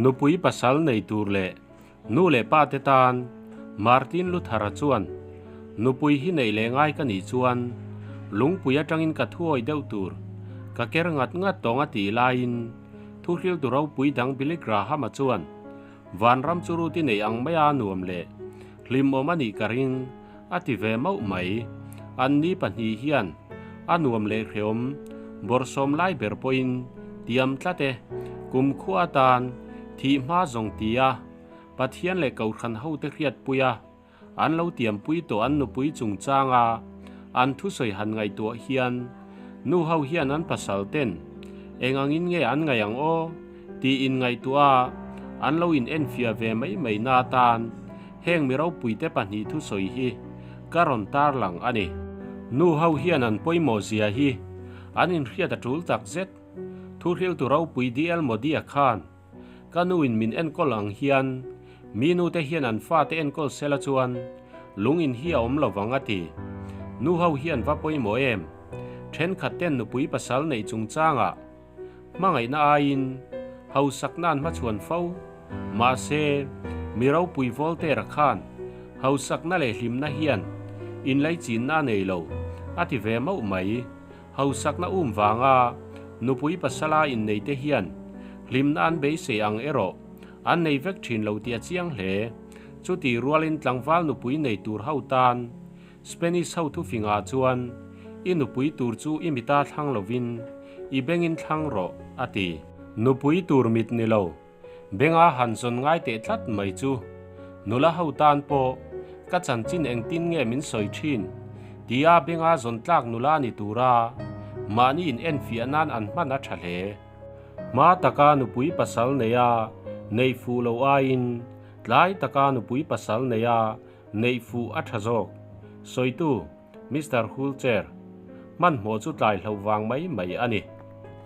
Nupui pasal nei tur leh nu leh pa te tan Martin Luther-a chuan, Nupui hi neih leh ngai ka nih chuan lungpui atangin ka thuawi deuh tur ka ker ngat ngat tawng a tih laiin thuhriltu ropui dang Billy Graham-a chuan Vanram chu ruti nei ang maia nuam leh hlimawm a nih ka ring a ti ve mauh mai. Anni pahnih hian a nuam leh hreawm bawrhsawm lai ber pawhin tiam tlat e. Kumkhua atan thih hma zawng tia Pathian leh Kohhran hote hriatpuia an lo tiampui tawh an nupui chungchanga an thusawi han ngaihtuah hian nu ho hian an pasal ten eng angin nge an ngaih ang aw tih inngaihtuah a an lo in enfiah ve mai mai na atan heng mi ropuite pahnih thusawi hi ka rawn tarlang a ni. Nu ho hian an pawimawh zia hi an inhriat a tul tak zet. Thuhriltu ropui DL Modi-a khan Ka nu in min enkawl ang hian mi nu te hian an fate enkawl sela chuan lung in hi a awm lo vang a ti. Nu ho hian va pawimawh em? Thenkhat ten nupui pasal neih chungchangah hmangaihna aiin hausakna an hmachhuan fo. Mahse, mi ropui Voltaire a khan hausakna leh hlimna hian inlaichinna a nei lo a ti ve mauh mai. Hausakna um vanga nupui pasala inneite hian hlimna an beisei ang erawh an nei vek thin lo tih a chiang hle. Chuti rualin tlangval nupui nei tur ho tan Spanish ho thufingah chuan i nupui tur chu i mita thlang lovin i bengin thlang rawh a ti. Nupui tur mit ni lo Benga han zawn ngai teh tlat mai chu nula ho tan pawh ka chanchin engtin nge min sawi thin tia Benga zawn tlak nula ni tura mahni in enfiah nan an hman a tha hle. Hma taka nupui pasal neia neih fuh lo aiin tlai taka nupui pasal neia neih fuh a tha zawk. Sawitu, Mister Hulcher, hmanhmawh chu tlai hloh vang mai mai a ni.